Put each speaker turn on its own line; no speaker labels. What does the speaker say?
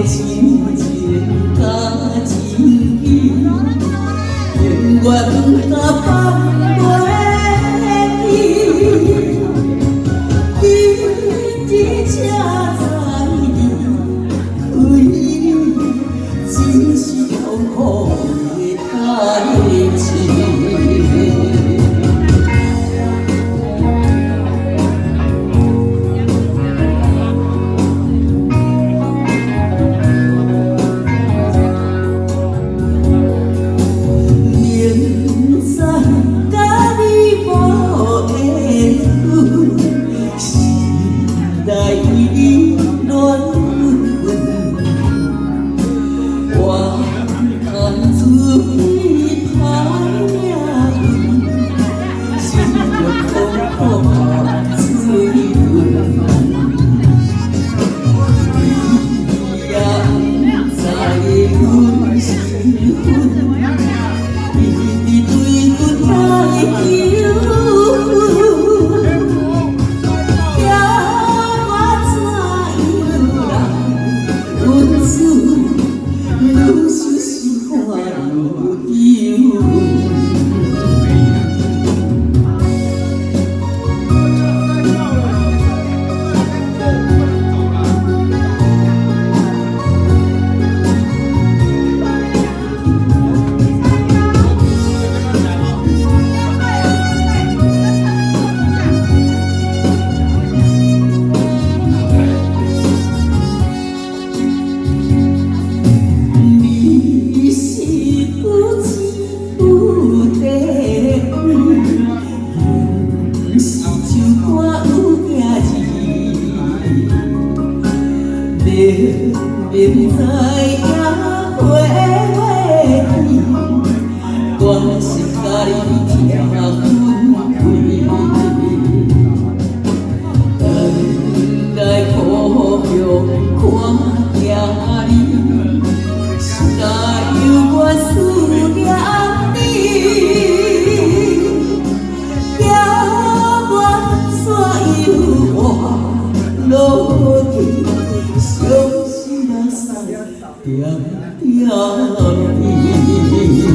親情佮情義，永遠甲放袂記。今日才知離開你，真是痛苦的代誌。明知佮你無緣分，心內亂阮，我通自己歹命運，心著痛苦甲水潤。你也毋知阮身份，一直對阮來求婚，叫我怎樣來忍受？愈想心肝愈憂。你是有錢有地位，毋是唱歌有名字，明明知影花袂去，甘心共你疼分開。轉來故鄉看囝兒，實在猶原思念你，叫我怎樣活落去？傷心目屎點點滴。